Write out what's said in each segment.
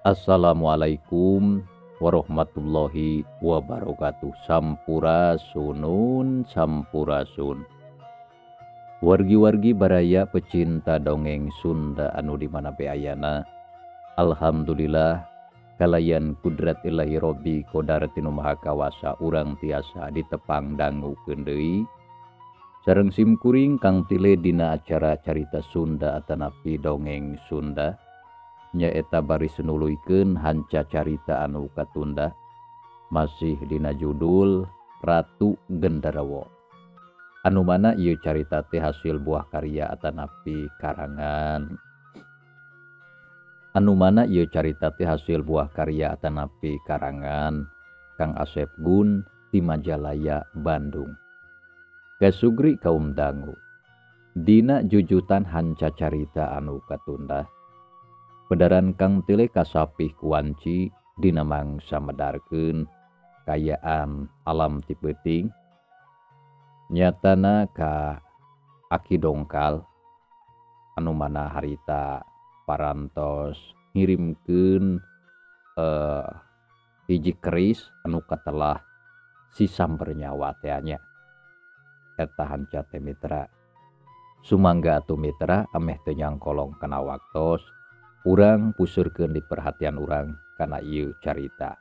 Assalamualaikum warahmatullahi wabarakatuh. Sampurasunun sampurasun. Wargi-wargi baraya pecinta dongeng Sunda anu di mana be ayana. Alhamdulillah kalayan kudrat ilahi robbi kodarti nu maha kawasa urang tiasa ditepang dangukeun deui. Sareng simkuring Kang Tile dina acara carita Sunda atanapi dongeng Sunda. Nyaeta baris nuluykeun hanca carita anu katunda masih dina judul Ratu Genderuwo. Anu mana ieu carita teh hasil buah karya atanapi karangan. Anu mana ieu carita teh hasil buah karya atanapi karangan Kang Asep Gun ti Majalaya Bandung. Kasugri kaum dangu dina jujutan hanca carita anu katunda. Pedaran Kang Tile kasapih kuanci dina mangsa medarkeun kayaan alam ti peuting. Nyatana ka Aki Dongkal anu mana harita parantos ngirimkeun hiji keris anu katelah si Sambernyawa teh nya. Eta hanca teh mitra. Sumangga atuh mitra ameh teu nyangkolong kana waktos. Urang pusurkeun di perhatian urang kana ieu carita.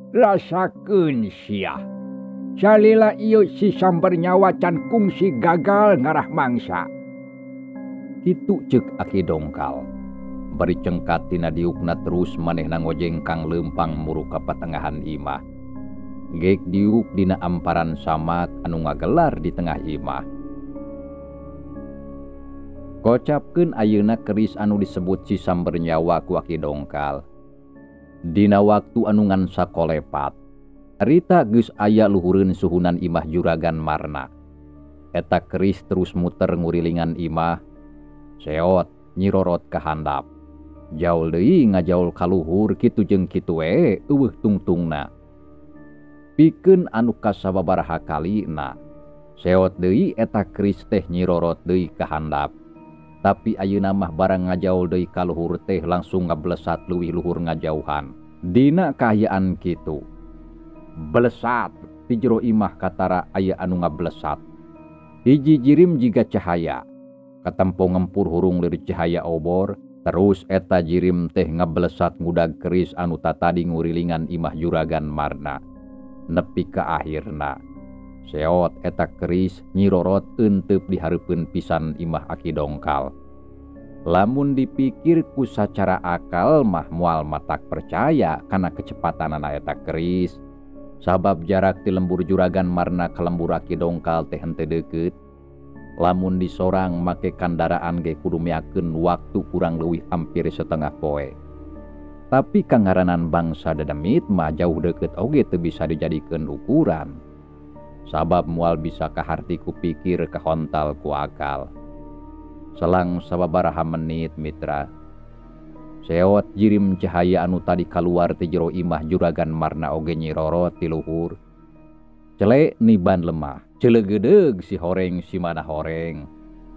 Rasakeun sia. Salila ieu si Sambernyawa can kungsi gagal ngarah mangsa. Kitu ceuk Aki Dongkal. Bari cengkat tina diukna terus manehna ngojengkang leumpang muru ka patengahan imah. Geek diuk dina amparan samak anu ngagelar di tengah imah. Kocapkeun ayeuna keris anu disebut si Sambernyawa ku Aki Dongkal. Dina waktu anu ngan sakolepat, harita geus aya luhureun suhunan imah Juragan Marna. Eta keris terus muter ngurilingan imah, seot nyirorot ka handap. Jaul deui ngajaul ka luhur kitu jeung kitu we eueuh tungtungna. Pikeun anu kasababaraha kalina, seot deui eta keris teh nyirorot deui ka handap. Tapi ayeuna mah barang ngajaul deui ka luhur teh langsung ngablesat leuwih luhur ngajauhan. Dina kaayaan kitu, blesat ti jero imah katara aya anu ngablesat. Hiji jirim jiga cahaya, katempo ngempur hurung lir cahaya obor, terus eta jirim teh ngablesat ngudag keris anu tatadi ngurilingan imah Juragan Marna. Nepi ka akhirna, seot eta keris nyirorot enteup dihareupeun pisan imah Aki Dongkal. Lamun dipikir ku sacara akal mah moal matak percaya kana kecepatanana eta keris. Sabab jarak ti lembur Juragan Marna ka lembur Aki Dongkal teh henteu deukeut. Lamun disorang make kandaraan ge kudu miakeun waktu kurang leuwih hampir setengah poe. Tapi kangaranan bangsa dedemit mah jauh deukeut oge teu bisa dijadikeun ukuran. Sabab mual bisa kaharti ku pikir kahontal ku akal. Selang sababaraha menit mitra, seot jirim cahaya anu tadi kaluar ti jero imah Juragan Marna oge nyirorot ti luhur. Celek niban lemah, celegedeug si horeng si mana horeng.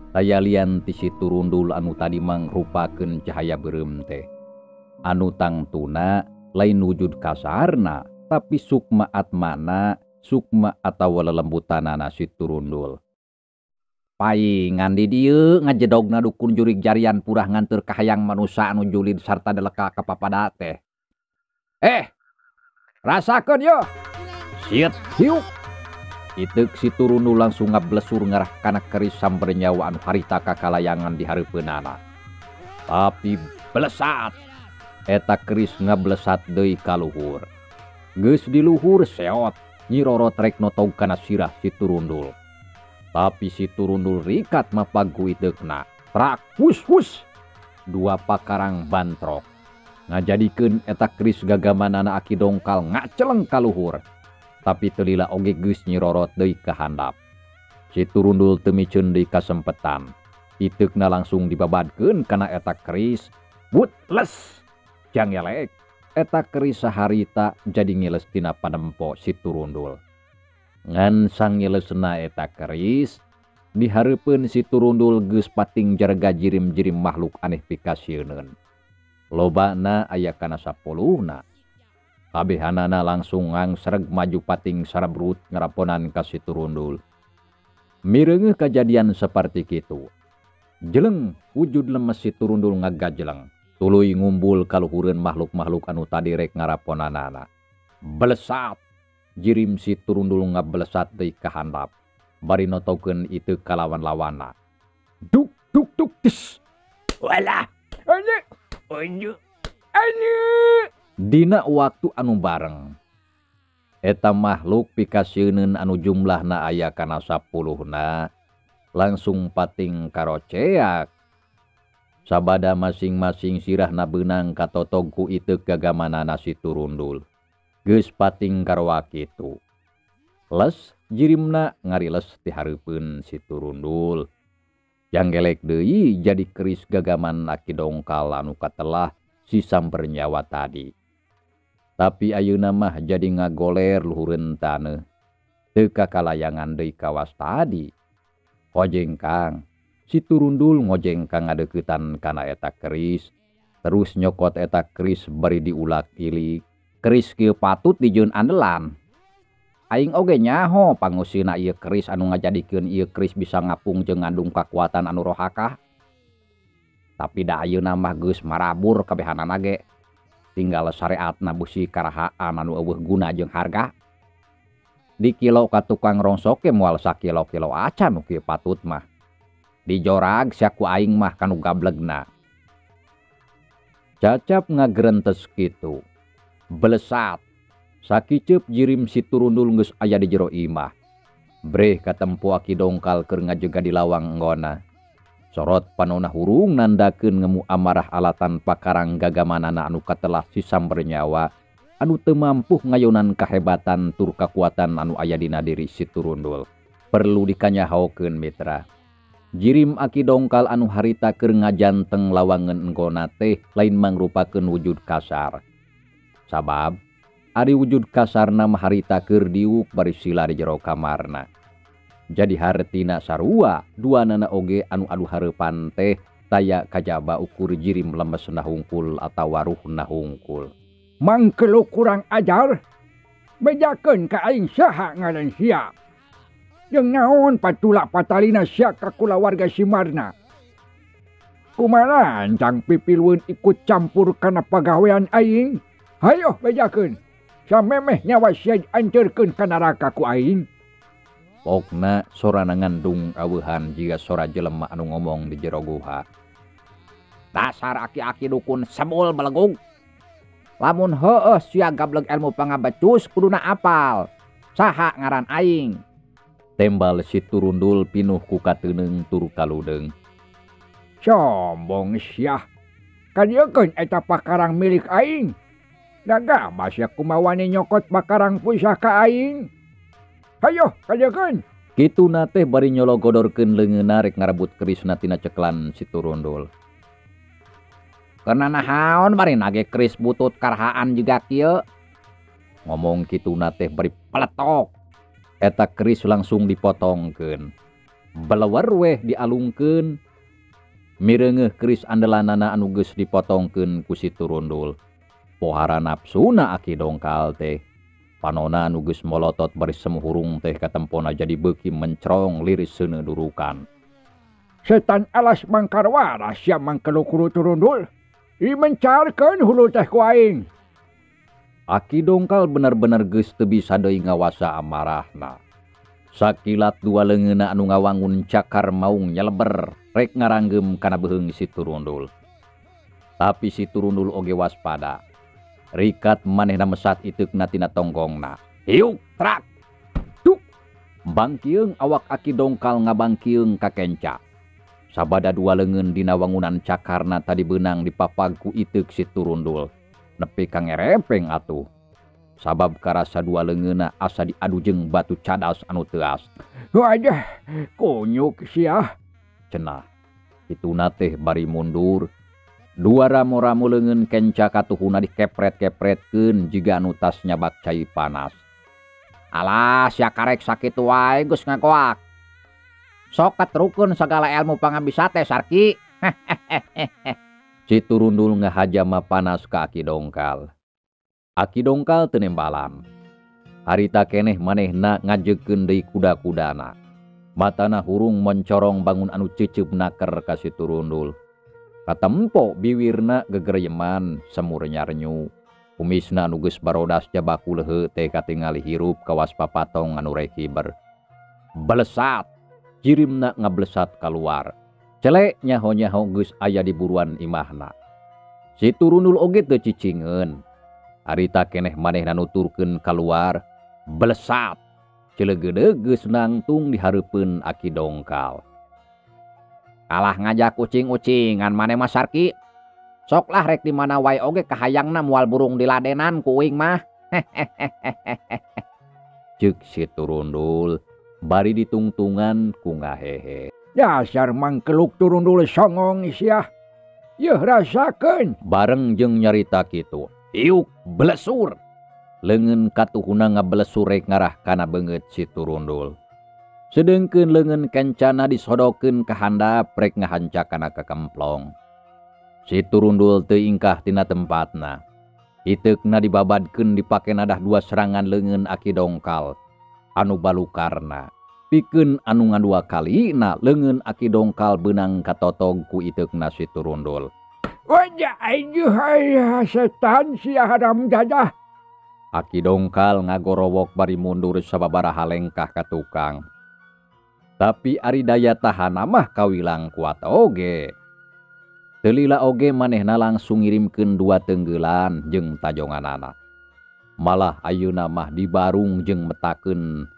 Tayalian ti si turundul anu tadi mangrupakeun cahaya beureum teh. Anu tangtuna lain wujud kasarna, tapi sukma atmana, sukma atawa lelembutanana si turundul. Paingan di dieu ngajedogna dukun jurig jarian purah nganteur kahayang manusa anu julid sarta deleka ka papada teh. Rasakeun yo. Siet hiuk. Iteuk si turundul langsung ngablesur ngarah kana keris Sambernyawa anu harita kakalayangan di hareupeunana. Tapi blesat. Eta keris ngablesat deui ka luhur. Geus di luhur seot nyirorot rek notog kana sirah si turundul. Tapi si turundul rikat mapag ku iteukna. Trak hus hus. Dua pakarang bantrok. Ngajadikeun eta keris gagamanana Aki Dongkal ngaceleng ka luhur. Tapi teu lila oge geus nyirorot deui ka handap. Si Turundul teu miceun deui kasempetan. Iteukna langsung dibabadkeun kana eta keris. But les. Janggelek. Eta keris saharita jadi ngiles tina panempo si Turundul. Ngan sangilesna eta keris, dihareupeun si Turundul geus pating jarga jirim-jirim makhluk aneh pikasieun. Lobana aya kana 10-na. Kabehanana langsung ngangsreg maju pating sarabrut ngaraponan ka si Turundul. Mireungeuh kajadian saparti kitu. Jeleng wujud lemes si Turundul ngagajeleng. Tuluy ngumbul kaluhureun makhluk-makhluk anu tadi rek ngaraponanana. Belesat jirim si Turundul ngabelesat deui ka handap. Bari notokeun itu kalawan-lawana. Duk duk duk tis. Walah. Anya. Anya. Anya. Dina waktu anu bareng. Eta makhluk pikasieun anu jumlahna aya kana 10-na langsung pating karoceak. Sabada masing-masing sirahna beunang katotog ku iteuk gagamanana si Turundul. Geus pating karoa kitu. Les jirimna ngariles ti hareupeun si Turundul. Janggelek deui jadi keris gagaman Aki Dongkal anu katelah si samper nyawa tadi. Tapi ayeuna mah jadi ngagoler luhureun taneuh. Teu kakalayangan deui kawas tadi. Hojengkang. Si Turundul ngojengkang ngadeuketan kana eta keris, terus nyokot eta keris bari diulak-ilik. Keris kieu patut dijieun andelan. Aing oge nyaho pangusina ieu keris anu ngajadikeun ieu keris bisa ngapung jeung ngandung kakuatan anu rohakah. Tapi da ayeuna mah geus marabur kabehanana ge. Tinggal syariatna busi karahaan anu eueuh guna jeung harga. Dikilo ka tukang rongsok ge moal sakilo-kilo acan nu kieu patut mah. Dijorag sia ku aing mah kanu gablegna. Cacap ngagerentes kitu. Belesat. Sakiceup jirim si Turundul geus aya di jero imah. Breh katempo Aki Dongkal keur ngajega di lawang enggona. Sorot panona hurung nandakeun ngemu amarah alatan pakarang gagamanana anu katelah si samber nyawa anu teu mampuh ngayonan kahebatan tur kakuatan anu aya dina diri si Turundul. Perlu dikanyahokeun mitra. Jirim Aki Dongkal anu harita keur ngajanteng lawangan enggona teh lain mangrupakeun wujud kasar. Sabab ari wujud kasarna mah harita keur diuk bari sila di jero kamarna. Jadi hartina sarua duanana oge anu adu hareupan teh taya kajaba ukur jirim lemesna hungkul atawa ruhna hungkul. Mangkelu kurang ajar, bejakeun ka aing saha ngaran sia. Jeung naon patulak patalina sia ka kulawarga Simarna. Kumaha lancang pipilueun ikut campur kana pagawean aing? Hayoh bejakeun. Samemeh nyawa sia anceurkeun ka neraka ku aing. Pokna sorana ngandung aweuhan jiga sora jelema anu ngomong di jero guha. Dasar aki-aki dukun sebul belegug. Lamun heueuh sia gableg ilmu pangabecus kuduna apal. Saha ngaran aing? Tembal si Turundul pinuh ku kateuneng tur kaludeung. Sombong sia. Kadiekeun eta pakarang milik aing. Daga masya kumawani nyokot pakarang pusaka aing. Hayo kadiekeun. Kituna teh bari nyologodorkeun leungeunna rek ngarebut kerisna tina ceklan si Turundul. Karena nahaon bari nage keris butut karahaan juga kieu. Ngomong kituna teh bari peletok. Eta keris langsung dipotongkeun. Belewer weh dialungkeun. Mireungeuh keris andelanana anu geus dipotongkeun ku si Turundul. Pohara nafsuna Aki Dongkal teh. Panona anu geus molotot bari semuhurung teh katempona jadi beuki mencrong liris seuneu durukan. Setan alas mangkarwara sia mangkelukuru Turundul. Dimencarkeun hulu teh ku aing. Aki Dongkal bener-bener geus teu bisa deui ngawasa amarahna. Sakilat dua leungeunna anu ngawangun cakar maung nyeleber rek ngaranggem kana beuheung si Turundul. Tapi si Turundul oge waspada. Rikat manehna mesat iteukna tina tonggongna. Hiuk trak. Duk. Bangkieung awak Aki Dongkal ngabangkieung ka kenca. Sabada dua leungeun dina wangunan cakarna tadi beunang dipapag ku iteuk si Turundul. Nepi ka ngerepeng atuh. Sabab karasa dua leungeunna asa diadu jeung batu cadas anu teuas. Wadah, kunyuk sia. Cenah. Kituna teh bari mundur. Dua ramo-ramo leungeun kenca katuhuna dikepret-kepretkeun jiga anu tas nyabak cai panas. Alah, sia karek sakitu wae geus ngagoak. Sok katrukeun sagala ilmu pangabisa teh Sarki. Si Turundul ngahajama panas ka Aki Dongkal. Aki Dongkal teu nembalan. Harita keneh manehna ngajeugkeun deui kuda-kudana. Matana hurung mencorong bangun anu cecep naker ka si Turundul. Katempo biwirna gegereyeman semur nyarenyu. Kumisna anu geus barodas jabaku leuheu teh katingali hirup kawas papatong anu rek hiber. Belesat, jirimna ngablesat kaluar. Celek nyaho-nyaho geus aya di buruan imahna. Si Turundul oge teu cicingeun. Harita keneh manehna nuturkeun kaluar, belesat. Cilegedeug geus nangtung di hareupeun Aki Dongkal. Kalah ngajak ucing-ucingan maneh mah Sarki. Sok lah rek di mana wae oge kahayangna moal burung diladenan ku uing mah. Ceuk si Turundul bari ditungtungan ku ngahehe. Dasar mangkeluk Turundul songong sia. Yeuh rasakeun. Bareng jeung nyarita kitu. Iuk blesur. Leungeun katuhuna ngablesur rek ngarah kana beungeut si Turundul. Sedengkeun leungeun kencana disodokeun ka handap rek ngahanca kana kakemplong. Si Turundul teu ingkah tina tempatna. Iteukna dibabadkeun dipake nadah dua serangan leungeun Aki Dongkal anu balukarna. Pikeun anu ngadua kalina leungeun Aki Dongkal beunang katotog ku iteukna si Turundul. Wajah aduh ayah setan sia haram jadah. Aki Dongkal ngagorowok bari mundur sababaraha lengkah ka tukang. Tapi ari daya tahan mah kawilang kuat oge. Teu lila oge manehna langsung ngirimkeun dua tenggelan jeung tajonganana. Malah ayeuna mah dibarung jeung metakeun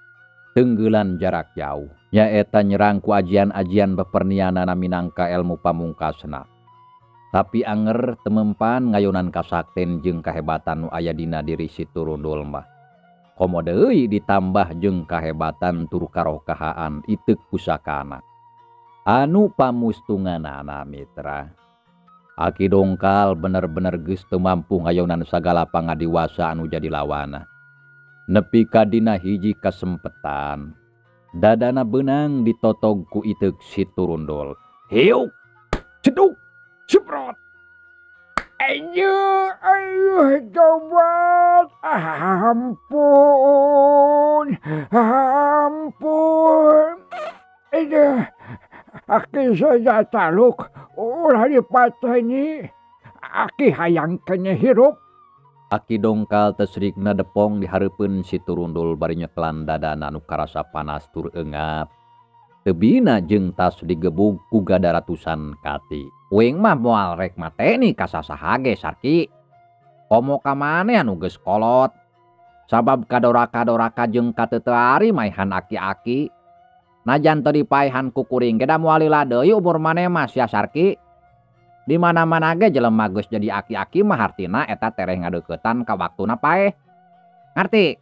tenggelan jarak jauh. Nyaeta nyerang ku ajian-ajian bepernianana minangka ilmu pamungkasna. Tapi anger temempan ngayonan kasakten jeung kahebatan nu aya dina diri si Turundul mah. Komo deui ditambah jeung kahebatan tur karokahaan iteuk pusakana. Anu pamustunganana mitra. Aki Dongkal bener-bener geus teu mampu ngayonan sagala pangadiwasa anu jadi lawana. Nepi ka dina hiji kasempetan, dadana beunang ditotog ku iteuk si Turundul. Hiuk, ceduk, ceprot. Aduh, aduh, tobat. Ampun, ampun. Aduh, aki saja taluk, ulah dipateni. Aki hayang kene hirup. Aki Dongkal tesrikna depong di hareupeun si Turundul bari nyekelan dadana anu karasa panas tur eungap. Tebina jeung tas digebug ku gada ratusan kati. Uing mah moal rek mateni ka sasaha ge Sarki. Komo ka maneh anu geus kolot. Sabab kadoraka-doraka jeung kateuteuari maehan aki-aki. Najan teu dipaehan ku kuring ge da moal lila deui umur maneh mah sia Sarki. Di mana-mana ge jelema geus jadi aki-aki mah hartina eta tereh ngadeuketan ka waktuna paeh. Ngarti?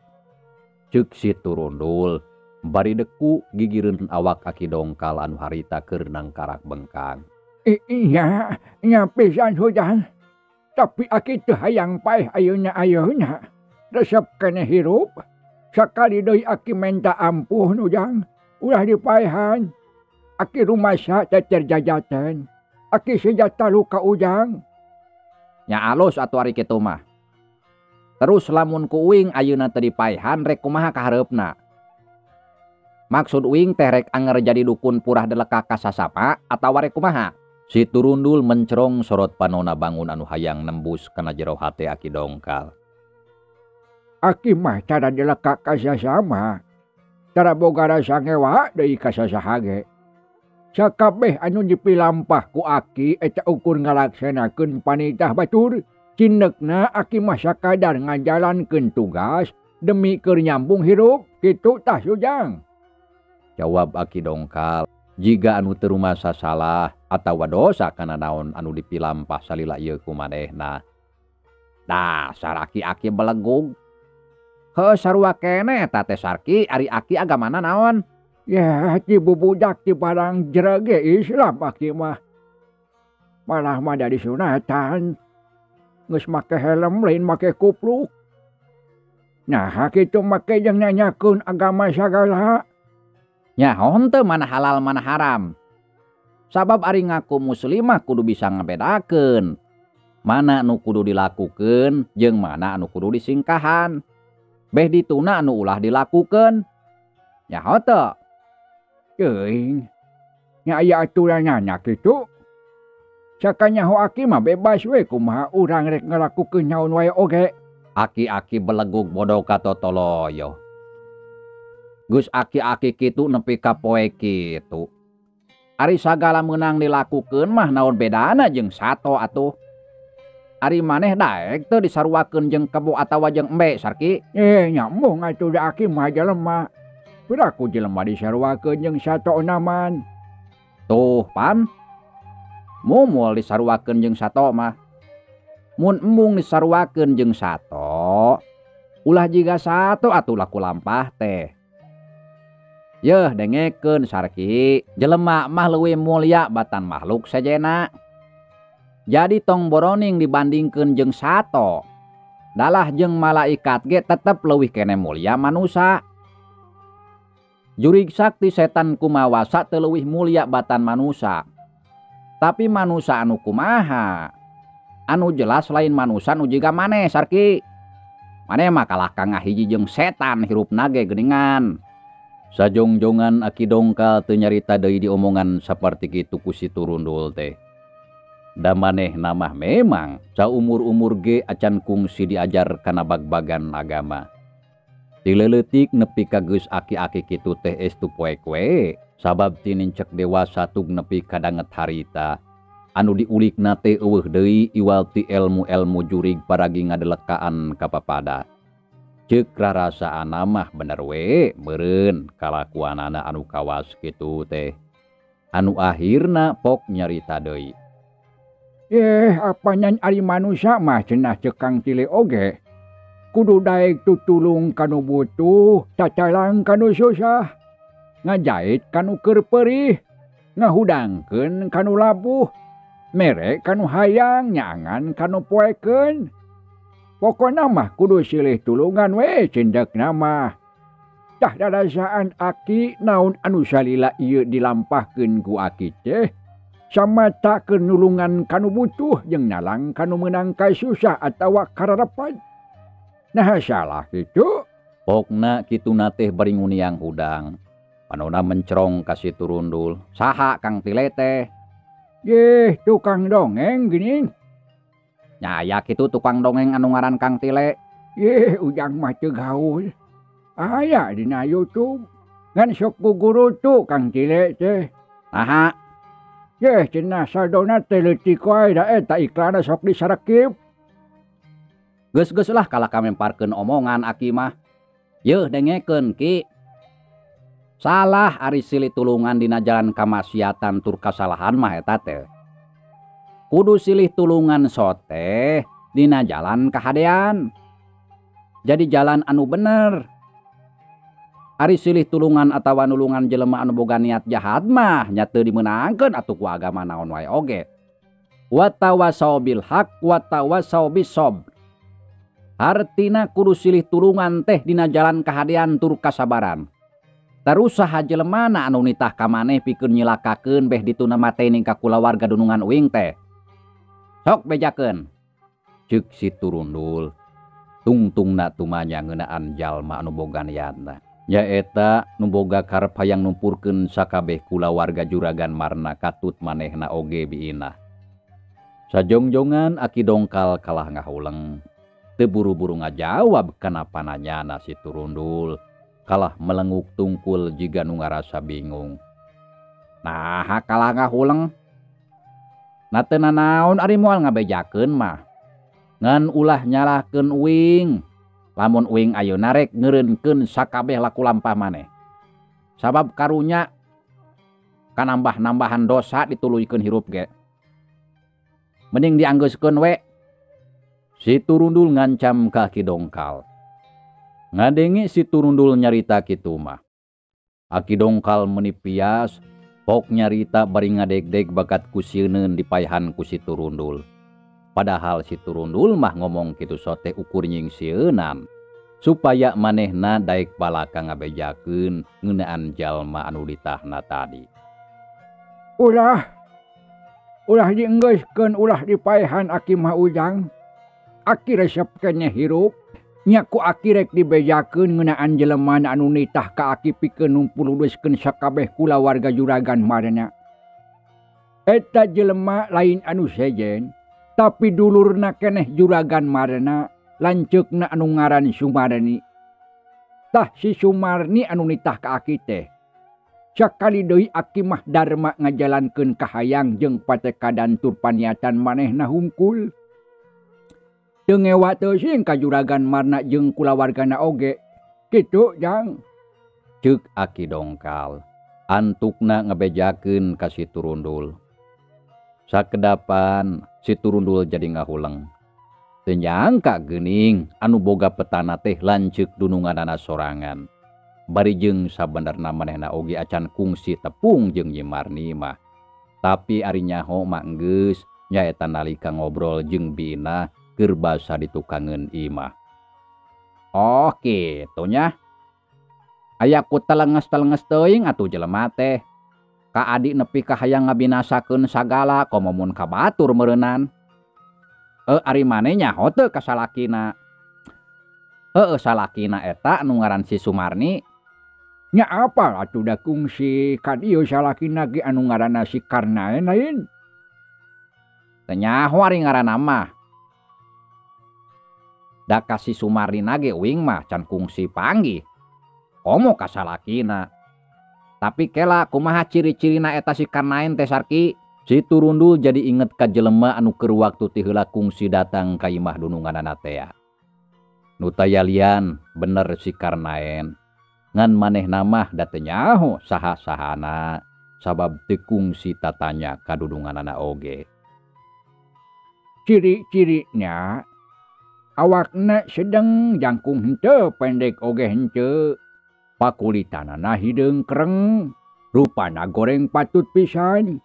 Ceuk si Turundul bari deku gigireun awak Aki Dongkal anu harita keur nangkarak bengkang. Iya, nya pisan hujan. Tapi aki teu hayang paeh ayeuna-ayeuna. Resep keneh hirup. Sakali deui aki menta ampun ujang. Ulah dipaehan. Aki rumasa teter jajaten. Aki sejata luka ujang. Nya alus atuh ari kitu mah. Terus lamun ku uing ayeuna teu dipaehan rek kumaha kahareupna? Maksud uing teh rek anger jadi dukun purah deleka ka sasama atawa rek kumaha? Si Turundul mencerong sorot panona bangun anu hayang nembus kana jero hate Aki Dongkal. Aki mah cara deleka ka sasama. Cara boga rasa ngewa deui ka sasaha ge. Sakabeh anu dipilampah ku aki eta ukur ngalaksanakeun panitah batur. Cinekna aki mah sakadar ngajalankeun tugas demi keur nyambung hirup kitu tah Sujang. Jawab Aki Dongkal, jiga anu teu rumasa salah atawa dosa kana naon anu dipilampah salila ieu ku manehna. Dasar aki-aki belegug. Heuh sarua keneh eta teh Sarki, ari aki agamana naon? Ya ti bubudak ti barang jerege Islam aki mah. Malah mah dari sunatan. Geus make helm lain make kupluk. Nah kitu make jeung nanyakeun agama sagala. Nyaho henteu mana halal mana haram. Sabab ari ngaku muslimah kudu bisa ngabedakeun. Mana anu kudu dilakukeun jeung mana anu kudu disingkahan. Beh dituna anu ulah dilakukeun. Nyaho teu? Teuing. Nya aya aturanana kitu. Sakanyaho aki mah bebas we kumaha urang rek ngalakukeun naon wae oge. Aki-aki belegug bodoh katotoloyo. Geus aki-aki kitu nepi ka poe kitu. Ari sagala meunang dilakukeun mah naon bedana jeung sato atuh. Ari maneh daek teu disaruakeun jeung kebo atawa jeung embe Sarki? Nya embung atuh da aki mah jelema. Piraku jelema disaruakeun jeung sato naman. Tuh pan. Mumul disaruakeun jeung sato mah. Mun embung disaruakeun jeung sato, ulah jiga sato atuh laku lampah teh. Yeuh dengekeun Sarki, jelema mah leuwih mulia batan makhluk sejena. Jadi tong boroning dibandingkeun jeung sato. Dalah jeung malaikat ge tetep leuwih keneh mulia manusa. Jurig sakti setan kumawasa teu leuwih mulia batan manusa. Tapi manusa anu kumaha? Anu jelas lain manusa nu jiga maneh Sarki. Maneh mah kalah ka ngahiji jeung setan hirupna ge geuningan. Sajongjongan Aki Dongkal teu nyarita deui diomongan saperti kitu ku si Turundul teh. Da manehna mah memang saumur-umur ge acan kungsi diajar kana bag-bagan agama. Ti leuletik nepi ka geus aki-aki kitu teh estu poek we, sabab ti nincek dewasa tug nepi ka danget harita. Anu diulikna teh eueuh deui iwal ti elmu-elmu jurig paragi ngadelekaan ka papada. Ceuk rarasaana mah bener we meureun kalakuanana anu kawas kitu teh. Anu akhirna pok nyarita deui. Apanyan ari manusia mah cenah ceuk Kang Tile oge. Kudu daek tutulung kanu butuh, cacalang kanu susah, ngajait kanu keur perih, ngahudangkeun kanu labuh, mere kanu hayang, nyangan kanu poekeun. Pokona mah kudu silih tulungan we cindekna mah. Tah darasaan aki naon anu salila ieu dilampahkeun ku aki teh. Samata keur nulungan kanu butuh jeung nalang kanu meunang kasusah atawa kararepan. Nah salah kitu. Pokna kituna teh bari nguniang hudang. Panona mencerong ka si Turundul. Saha Kang Tile teh? Yeh, tukang dongeng geuning. Nya aya kitu tukang dongeng anu ngaran Kang Tile. Yeh, ujang mah teu gaul. Aya dina YouTube. Ngan sok guguru tu Kang Tile teh. Naha? Yeh, cenah saldona teh leutik wae da eta iklanna sok disarekip. Geus-geus lah kalah kamemparkeun omongan aki mah. Yeuh dengekeun ki. Salah ari silih tulungan dina jalan kamaksiatan tur kasalahan mah eta teh. Kudu silih tulungan sote dina jalan kahadean. Jadi jalan anu bener. Ari silih tulungan atawa nulungan jelema anu boga niat jahat mah nya teu dimeunangkeun atuh ku agama naon wae oge. Wa tawasau bil haq wa tawasau bis sabr. Hartina kudu silih tulungan teh dina jalan kahadean tur kasabaran. Terus saha jelemana anu nitah ka maneh pikeun nyilakakeun beh dituna mateni ka kulawarga dunungan uing teh. Sok bejakeun. Ceuk si Turundul. Tungtungna tumanya ngeunaan jalma anu boga niatna. Nyaeta nu boga karep hayang numpurkeun sakabeh kulawarga juragan marna katut manehna oge biinah. Sajongjongan Aki Dongkal kalah ngahuleng. Teu buru-buru ngajawab kana pananyana si Turundul. Kalah melenguk tungkul jiga nu ngarasa bingung. Nah, kalah ngahuleng. Na teu nanaon ari moal ngabejakeun mah. Ngan ulah nyalahkeun uing. Lamun uing ayeuna rek ngeureunkeun sakabeh laku lampah maneh. Sabab karunya kanambah-nambahan dosa dituluykeun hirup ge. Mending dianggeuskeun we. Si Turundul ngancam ka Ki Dongkal. Ngadenge si Turundul nyarita kitu mah. Aki Dongkal meuni pias, pok nyarita bari ngadegdeg bakat ku sieuneun dipaehan ku si Turundul. Padahal si Turundul mah ngomong kitu sote ukur nyingsieunan supaya manehna daek balaka ngabejakeun ngeunaan jalma anu ditahna tadi. Ulah ulah dienggeuskeun, ulah dipaehan aki mah Ujang. Aki resep keneh hirup. Nya ku aki rek dibejakeun ngeunaan jelema anu nitah ka aki pikeun numpuluduskeun sakabeh kulawarga juragan marana. Eta jelema lain anu sejen, tapi dulurna keneh juragan marana, lanceukna anu ngaran Sumarni. Tah si Sumarni anu nitah ka aki teh. Sakali deui aki mah darma ngajalankeun kahayang jeung patekadan tur paniatan manehna hungkul. Teu ngewa teuing ka juragan marna jeung kulawargana oge. Kitu, Jang. Ceuk Aki Dongkal antukna ngabejakeun ka si Turundul. Sakedapan si Turundul jadi ngahuleng. Teu nyangka geuning anu boga petana teh lanceuk dununganana sorangan. Bari jeung sabenerna manehna oge acan kungsi tepung jeung Nyi Marni mah. Tapi ari nyaho mah enggeus nyaeta nalika ngobrol jeung Bina keur basa ditukangeun imah. Oh kitu nya. Aya ku telenges-telenges teuing atuh jelema teh. Ka adi nepi ka hayang ngabinasakeun sagala komo mun ka batur meureunnan. Ari maneh nyaho teu ka salakina? Heueuh salakina eta nu ngaran si Sumarni. Nya apal atuh da kungsi ka dieu salakina ge anu ngaranna si Karnaen lain. Teu nyaho ari ngaranna mah. Da ka si Sumarni ge uing mah can kungsi panggih. Komo ka salakina. Tapi kela kumaha ciri-cirina eta si Karnaen teh Sarki? Si Turundul jadi inget ka jelema anu keur waktu ti heula kungsi datang ka imah dununganana tea. Nu tayalian bener si Karnaen. Ngan manehna mah da teu nyaho saha-sahana sabab teu kungsi tatanya ka dununganana oge. Ciri-cirina awakna sedeng jangkung henteu pendek oge henteu. Pakulitanana hideung kereng, rupana goreng patut pisan.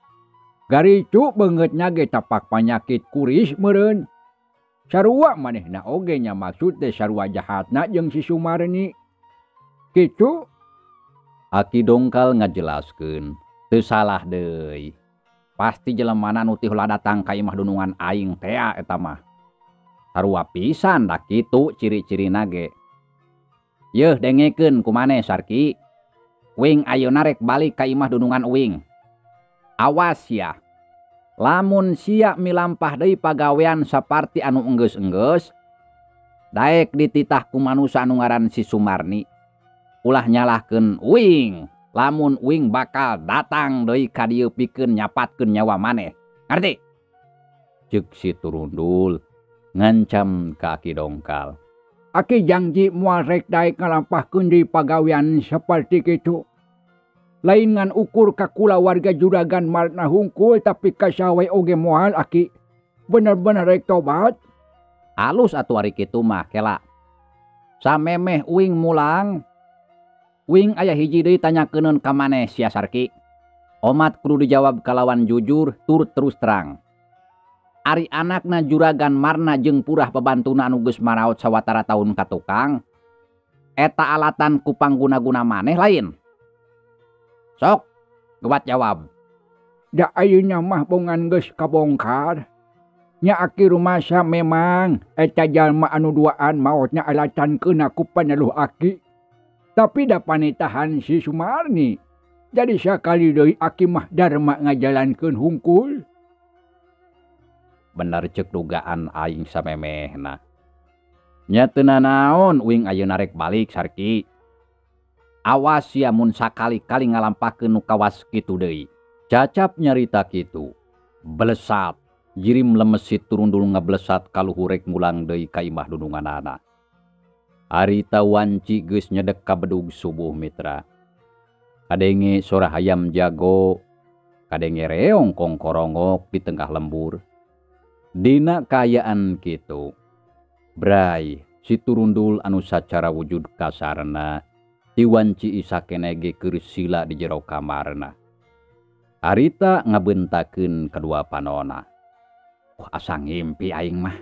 Garicu beungeutna ge tapak panyakit kuris meureun. Sarua manehna oge nya maksud teh sarua jahatna jeung si Sumarni. Kitu. Aki Dongkal ngajelaskeun, teu salah deui. Pasti jelemana nu ti heula datang ka imah dunungan aing tea eta mah. Sarua pisan da kitu ciri-cirina ge. Yeuh dengekeun ku maneh Sarki. Wing ayeuna rek balik ka imah dunungan uing. Awas ya. Lamun sia milampah deui pagawean saparti anu enggeus-enggeus, daek dititah ku manusa anu ngaran si Sumarni. Ulah nyalahkeun uing, lamun uing bakal datang deui ka dieu pikeun nyapatkeun nyawa maneh. Ngarti? Ceuk si Turundul ngancam ka Aki Dongkal. Aki janji moal rek daek ngalampahkeun deui pagawean saperti kitu. Lain ngan ukur ka kulawarga juragan marna hungkul tapi ka sawe oge moal aki. Bener-bener rek tobat. Alus atuh ari kitu mah kela. Samemeh uing mulang, uing aya hiji deui tanyakeunun ka maneh sia Sarki. Omat kudu dijawab kalawan jujur tur terus terang. Ari anakna juragan marna jeung purah pebantuna anu geus maraot sawatara taun ka tukang, eta alatan ku pangguna-guna maneh lain. Sok, gebat jawab. Da ayeuna mah bongan geus kabongkar. Nya aki rumasa memang eta jalma anu duaan maotna alatan keuna ku paneluh aki. Tapi da panitahan si Sumarni. Jadi sakali deui aki mah darma ngajalankeun hungkul. Bener ceuk dugaan aing samemehna. Nya teu nanaon uing ayeuna rek balik Sarki. Awas sia mun sakali-kali ngalampahkeun nu kawas kitu deui. Cacap nyarita kitu. Belesat, jirim lemes si Turundul ngablesat kaluhur rek mulang deui ka imah dununganana. Harita wanci geus nyedek ka bedug subuh mitra. Kadenge sora hayam jago, kadenge reong kongkorongok di tengah lembur. Dina kaayaan kitu, Bray, Si Turundul anu sacara wujud kasarna ti wanci isa keneh ge keur sila di jero kamarna. Harita ngabentakeun kadua panona. Oh, asa ngimpi aing mah.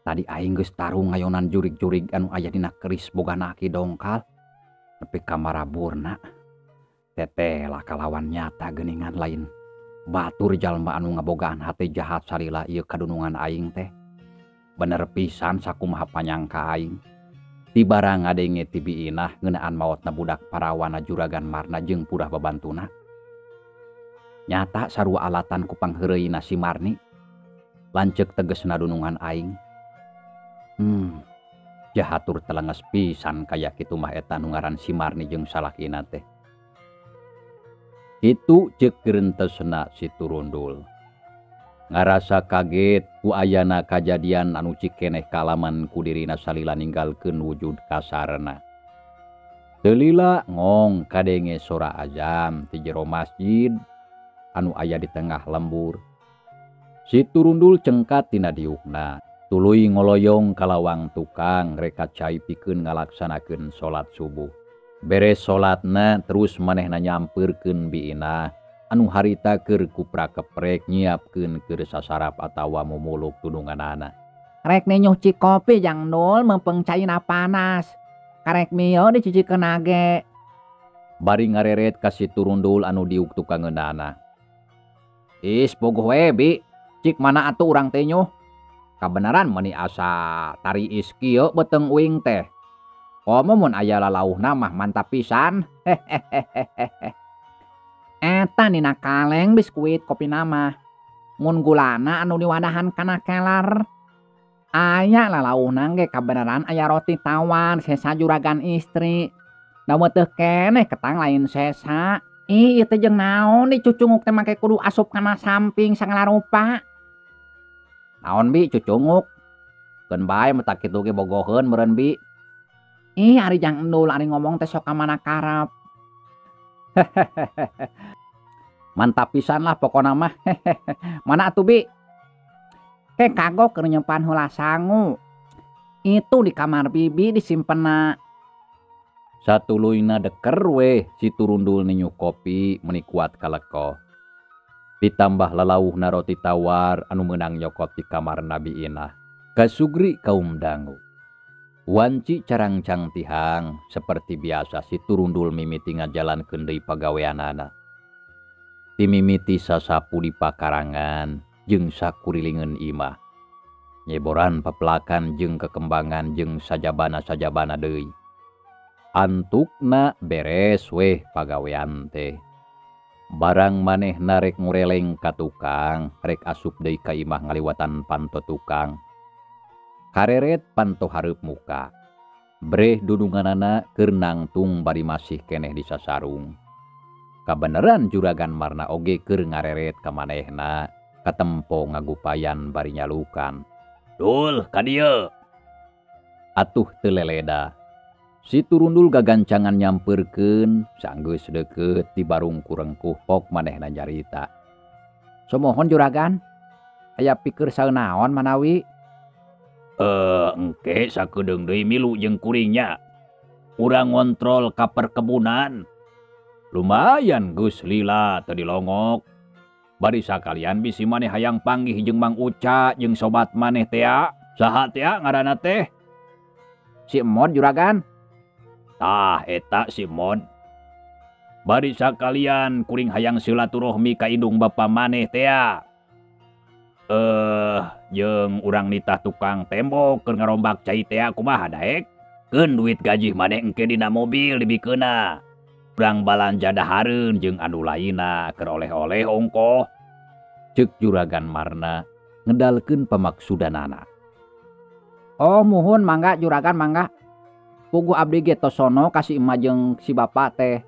Tadi aing geus tarung ngayonan jurig-jurig anu aya dina keris bogana Aki Dongkal. Nepi ka maraburna. Teteh lah kalawan nyata geuningan lain. Batur jalma anu ngabogaan hate jahat salila ieu kadunungan aing teh. Bener pisan sakumaha panyangka aing. Tibara ngadenge ti Bi Inah ngeunaan maotna budak parawana Juragan Marna jeung purah babantuna. Nyata sarua alatan ku pangheureuyna si Marni. Lanceuk tegesna dunungan aing. Jahatur telenges pisan kaya kitu mah eta nu ngaran si Marni jeung salakina teh. Kitu ceuk gerentesna si Turundul. Ngarasa kaget ku ayana kajadian anu cikeneh kalaman ku dirina salila ninggalkeun wujud kasarna. Teu lila ngong kadenge sora azan ti jero masjid anu aya di tengah lembur. Si Turundul cengkat tina diukna, tuluy ngoloyong ka lawang tukang rek cai pikeun ngalaksanakeun salat subuh. Beres salatna terus manehna nyampeurkeun Bi Inah anu harita keur kuprak-keprek nyiapkeun keur sasarap atawa mumuluk tununganana. Rek ninyuh cikopi jang Nul mempeng caina panas. Karek mio dicicikeun age. Bari ngareret ka si Turundul anu diuk tukangeunana. Is bogoh we Bi, cik mana atuh urang teh nyuh. Kabeneran meuni asa tariis kieu beuteung uing teh. Komo mun aya lalauhna mah mantap pisan. Hehehehe. Eta nina kaleng biskuit kopi nama. Mun gulana anu diwadahan kana kelar. Aya lalauhna ge kabeneran aya roti tawar sesa juragan istri. Da teu keneh ketang lain sesa. Ih, ieu teh jeung naon dicucunguk teh make kudu asup kana samping sagala rupa. Naon Bi cucunguk? Keun bae mah kitu ge bogoheun meureun Bi. Ih, ari jang Endul ari ngomong teh sok ka mana karep. Mantap pisan lah pokona mah. Mana atuh Bi? Ke kagok keur nyempan heula sangu. Itu di kamar bibi disimpenna. Satuluyna deker weh si Turundul ninyu kopi meuni kuat kaleko. Ditambah lalauhna roti tawar anu meunang nyokot di kamar Bi Inah. Kasugri kaum dangu. Wanci carangcang tihang seperti biasa si Turundul mimiti ngajalankeun deui pagaweanana. Timimiti sasapu di pakarangan jeung sakurilingeun imah. Nyeboran pepelakan jeung kekembangan jeung sajabana-sajabana deui. Antukna beres weh pagawean teh. Barang manehna rek ngureleng ka tukang, rek asup deui ka imah ngaliwatan panto tukang. Kareret panto hareup muka. Breh dudunganana keur nangtung bari masih keneh di sasarung. Kabeneran Juragan Marna oge keur ngareret ka manehna, katempo ngagupayan bari nyalukan. Dul, ka dieu. Atuh teu leleda. Si Turundul gagancangan nyampeurkeun, sanggeus deukeut di barung kurengkuh pok manehna nyarita. Sumohon juragan, aya pikir saeunaon manawi? Engke sakedeung deui milu jeung kuringnya. Urang ngontrol ka perkebunan. Lumayan geus lila teu dilongok. Bari sakalian bisi maneh hayang panggih jeung Mang Uca jeung sobat maneh tea. Saha tea ngaranna teh? Si Emon juragan. Tah eta si Mod. Bari sakalian kuring hayang silaturahmi ka indung bapa maneh tea. Jeung urang nitah tukang tembok keur ngarombak cai tea kumaha daek? Keun duit gaji maneh engke dina mobil dibikeunna. Urang balanja dahareun jeung anu lainna keur oleh-oleh ongkoh. Ceuk Juragan Marna ngedalkeun pamaksudanana. Oh muhun mangga juragan mangga. Puguh abdi ge tosono ka si Ima jeung si bapa teh.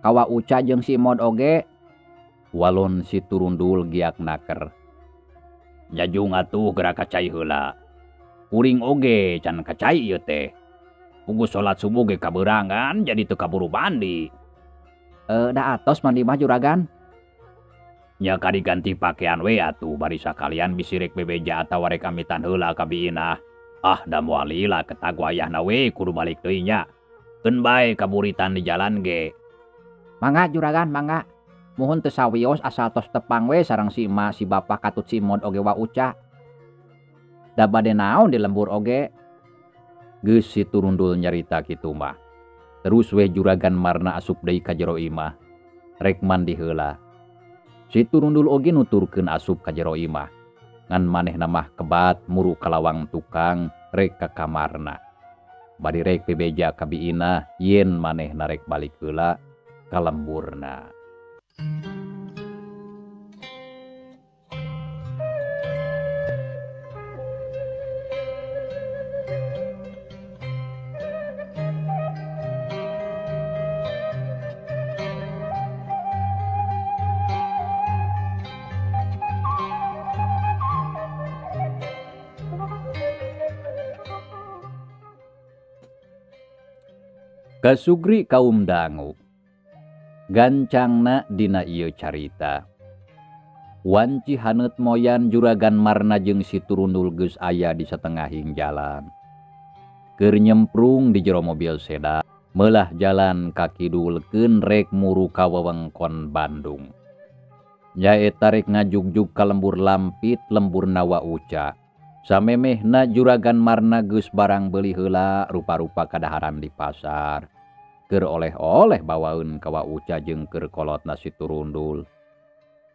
Kawa Uca jeung si Mod oge. Walon si Turundul giak naker. Jajung atuh geura kacai heula. Kuring oge can kacai ieu teh. Puguh salat subuh ge kabeurangan jadi teu kaburu mandi. Da atos mandi mah juragan. Nya kadiganti pakaian we atuh bari sakalian bisi rek bebeja atawa rek amitan heula ka Bi Inah. Ah da moal lila ketagu ayahna we kudu balik deui nya. Keun bae kaburitan di jalan ge. Mangga juragan mangga. Muhun teu sawios asal tos tepang we sareng si emak si bapak katut si Mod oge Wa Uca. Da bade naon di lembur oge. Geus si Turundul nyarita kitu mah. Terus we juragan Marna asup deui ka jero imah. Rek mandi heula. Si Turundul oge nuturkeun asup ka jero imah. Ngan manehna mah kebat muru kalawang tukang rek ka kamarna. Bari rek bebeja ka biina yen manehna rek balik heula ka lemburna. Kasugri kaum dangu gancangna dina ieu carita. Wanci haneut moyan juragan Marna jeung si Turundul geus aya di satengahing jalan. Keur nyemprung di jero mobil sedan, meulah jalan ka kidulkeun rek muru ka wewengkon Bandung. Nyaeta rek ngajugjug ka lembur Lampit lemburna Wa Uca. Samemehna juragan Marna geus barang beuli heula rupa-rupa kadaharan di pasar. Keur oleh-oleh bawaeun ka Wa Uca jeung keur kolotna si Turundul.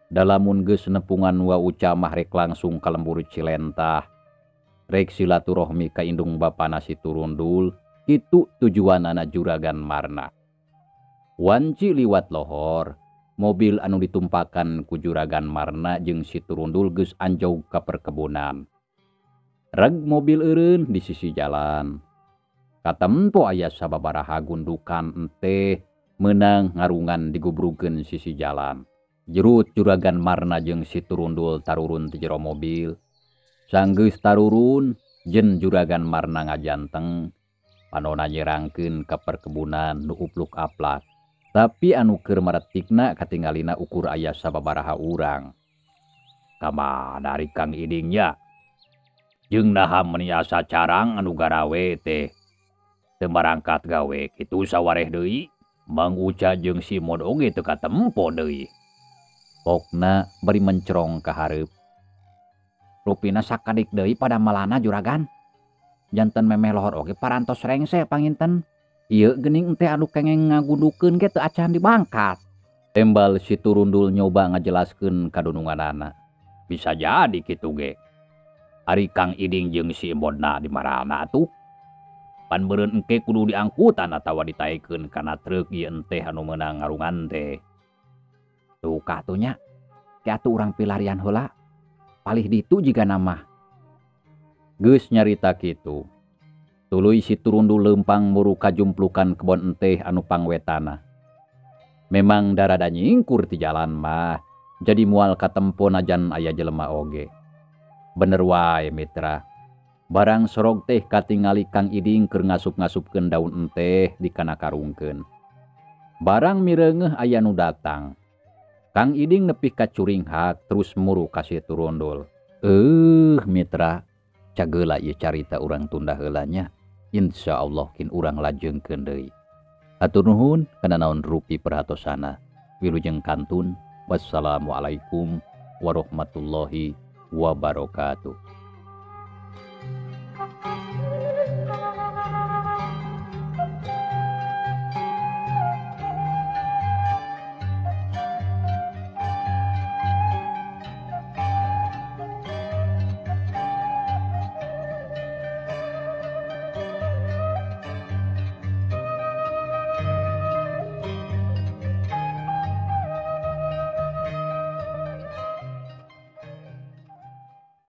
Dalamun geus nepungan Wa Uca mah rek langsung ka lembur Cilentah. Rek silaturahmi ka indung bapana si Turundul, kitu tujuanana juragan Marna. Wanci liwat lohor, mobil anu ditumpakan ku juragan Marna jeung si Turundul geus anjog ka perkebunan. Reg mobil eureun di sisi jalan. Katempo aya sababaraha gundukan enteh meunang ngarungan digubrugeun sisi jalan. Jerut juragan Marna jeung si Turundul tarurun ti jero mobil. Sanggeus tarurun jen juragan Marna ngajanteng panona nyerangkeun ka perkebunan nu upluk-aplak. Tapi anu keur maretikna katingalina ukur aya sababaraha urang. Kamana ari Kang Iding nya? Jeung naha meuni asa carang anu garawe teh. Teu marangkat gawe kitu sawareh deui. Mang Uca jeung si Mod oge teu katempo deui. Pokna bari mencerong ka hareup. Rupina sakadik deui pada malana juragan. Janten memeh lohor oge parantos rengse panginten. Ieu geuning teh anu kengeng ngagudukeun ge teu acan dibangkat. Tembal si Turundul nyoba ngajelaskeun ka dununganana. Bisa jadi kitu ge. Ari Kang Iding jeung si Modna di marana atuh. Pan meureun engke kudu diangkutan atawa ditaekeun kana truk ieu enteh anu meunang ngarungan teh. Tuh ka atuh nya. Ke atuh urang pilarian heula. Palih ditu jigana mah. Geus nyarita kitu. Tuluy si Turundul leumpang muru kajumplukan kebon enteh anu pangwetana. Memang darada nyingkur ti jalan mah, jadi moal katempo najan aya jelema oge. Bener wae mitra. Barang sorog teh katingali Kang Iding keur ngasup-ngasupkeun daun enteh di kana karungkeun. Barang mireungeuh aya nu datang. Kang Iding nepi ka curinghak terus muru ka si Turundul. Mitra, cageula ieu carita urang tunda heula nya. Insyaallah kin urang lajengkeun deui. Hatur nuhun kana naon rupi perhatosana. Wilujeng kantun. Wassalamualaikum warahmatullahi wabarakatuh.